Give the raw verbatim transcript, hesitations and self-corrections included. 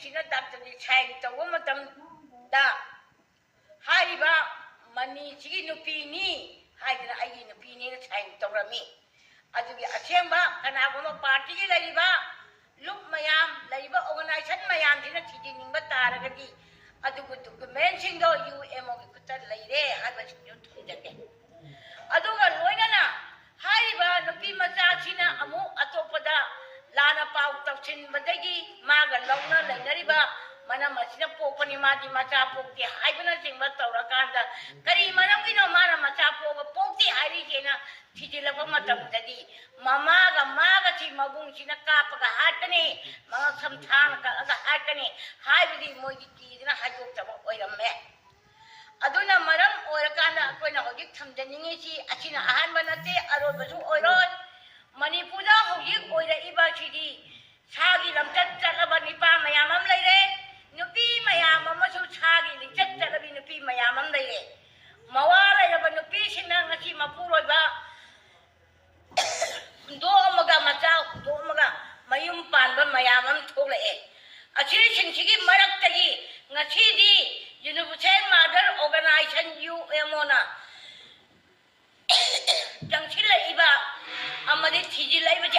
ꯁꯤꯅ ꯗꯥꯛꯇꯔꯒꯤ ꯁꯥꯏꯟ ꯇꯧꯕ ꯃꯇꯝꯗ ꯍꯥꯏꯔꯤꯕ ꯃꯅꯤꯁꯤꯒꯤ ꯅꯨꯄꯤꯅꯤ ꯍꯥꯏꯗꯅ ꯑꯩꯒꯤ ꯅꯨꯄꯤꯅꯦꯅ ꯁꯥꯏꯟ ꯇꯧꯔꯝꯃꯤ꯫ ꯑꯗꯨꯒꯤ ꯑꯁꯦꯡꯕ ꯀꯅꯥꯒꯨꯝꯕ ꯄꯥꯔꯇꯤꯒꯤ ꯂꯩꯔꯤꯕ ꯂꯨꯞ ꯃꯌꯥꯝ, ꯂꯩꯔꯤꯕ ꯑꯣꯔꯒꯅꯥꯏꯖꯦꯁꯟ ꯃꯌꯥꯝꯁꯤꯅ ꯊꯤꯖꯤꯟꯅꯤꯡꯕ ꯇꯥꯔꯒꯗꯤ ꯑꯗꯨꯒꯤ ꯗꯣꯀꯨꯃꯦꯟꯁꯤꯡꯗꯣ ꯌꯨ ꯑꯦꯝ ꯑꯣꯒꯤ ꯈꯨꯠꯇ ꯂꯩꯔꯦ ꯍꯥꯏꯕꯁꯤꯡꯗꯨ ꯊꯝꯖꯒꯦ꯫ ꯑꯗꯨꯒ ꯂꯣꯏꯅꯅ ꯍꯥꯏꯔꯤꯕ ꯅꯨꯄꯤ ꯃꯆꯥꯁꯤꯅ ꯑꯃꯨꯛ ꯑꯇꯣꯞꯄꯗ ꯂꯥꯟꯅ ꯄꯥꯎ ꯇꯧꯁꯤꯟꯕꯗꯒꯤ ꯃꯥꯒ ꯂꯧꯅ ꯂꯩꯅꯔꯤꯕ ꯃꯅꯝ ꯑꯁꯤꯅ ꯄꯣꯛꯄꯅꯤ, ꯃꯥꯗꯤ ꯃꯆꯥ ꯄꯣꯛꯇꯦ ꯍꯥꯏꯕꯅꯆꯤꯡꯕ ꯇꯧꯔꯀꯥꯟꯗ ꯀꯔꯤ ꯃꯔꯝꯒꯤꯅꯣ ꯃꯥꯅ ꯃꯆꯥ ꯄꯣꯛꯑꯒ ꯄꯣꯛꯇꯦ ꯍꯥꯏꯔꯤꯁꯦꯅ ꯊꯤꯖꯤꯜꯂꯛꯄ ꯃꯇꯝꯗꯗꯤ ꯃꯃꯥꯒ ꯃꯥꯒꯁꯤ ꯃꯕꯨꯡꯁꯤꯅ ꯀꯥꯞꯄꯒ ꯍꯥꯠꯀꯅꯤ, ꯃꯉꯛꯁꯝ ꯊꯥꯅ ꯀꯛꯑꯒ ꯍꯥꯠꯀꯅꯤ ꯍꯥꯏꯕꯗꯤ ꯃꯣꯏꯒꯤ ꯀꯤꯗꯅ ꯍꯥꯏꯗꯣꯛꯇꯕ ꯑꯣꯏꯔꯝꯃꯦ꯫ ꯑꯗꯨꯅ ꯃꯔꯝ ꯑꯣꯏꯔꯀꯥꯟꯗ ꯑꯩꯈꯣꯏꯅ ꯍꯧꯖꯤꯛ ꯊꯝꯖꯅꯤꯡꯉꯤꯁꯤ ꯑꯁꯤꯅ ꯑꯍꯥꯟꯕ ꯅꯠꯇꯦ, ꯑꯔꯣꯏꯕꯁꯨ ꯑꯣꯏꯔꯣꯏ꯫ ꯃꯅꯤꯄꯨꯔꯗ ꯍꯧꯖꯤꯛ ꯑꯣꯏꯔꯛꯏꯕ ꯑꯁꯤꯗꯤ ꯁꯥꯒꯤ ꯂꯝꯆꯠ ꯆꯠꯂꯕ ꯅꯤꯄꯥ ꯃꯌꯥꯝ ꯑꯃ ꯂꯩꯔꯦ, ꯅꯨꯄꯤ ꯃꯌꯥꯝ ꯑꯃꯁꯨ ꯁꯥꯒꯤ ꯂꯤꯡꯆꯠ ꯆꯠꯂꯕꯤ ꯅꯨꯄꯤ ꯃꯌꯥꯝ ꯑꯃ ꯂꯩꯔꯦ꯫ ꯃꯋꯥ ꯂꯩꯔꯕ ꯅꯨꯄꯤꯁꯤꯡꯅ ꯉꯁꯤ ꯃꯄꯨꯔꯣꯏꯕ ꯍꯨꯟꯗꯣꯛꯑꯝꯃꯒ, ꯃꯆꯥ ꯍꯨꯟꯗꯣꯛꯑꯝꯃꯒ ꯃꯌꯨꯝ ꯄꯥꯟꯕ ꯃꯌꯥꯝ ꯑꯃ ꯊꯣꯛꯂꯛꯑꯦ꯫ ꯑꯁꯤꯁꯤꯡꯁꯤꯒꯤ ꯃꯔꯛꯇꯒꯤ ꯉꯁꯤꯗꯤ Universal Mother Organization, U M ꯑꯣꯅ ꯆꯪꯁꯤꯜꯂꯛꯏꯕ ꯑꯃꯗꯤ ꯊꯤꯖꯤꯜꯂꯛꯏꯕꯁꯤ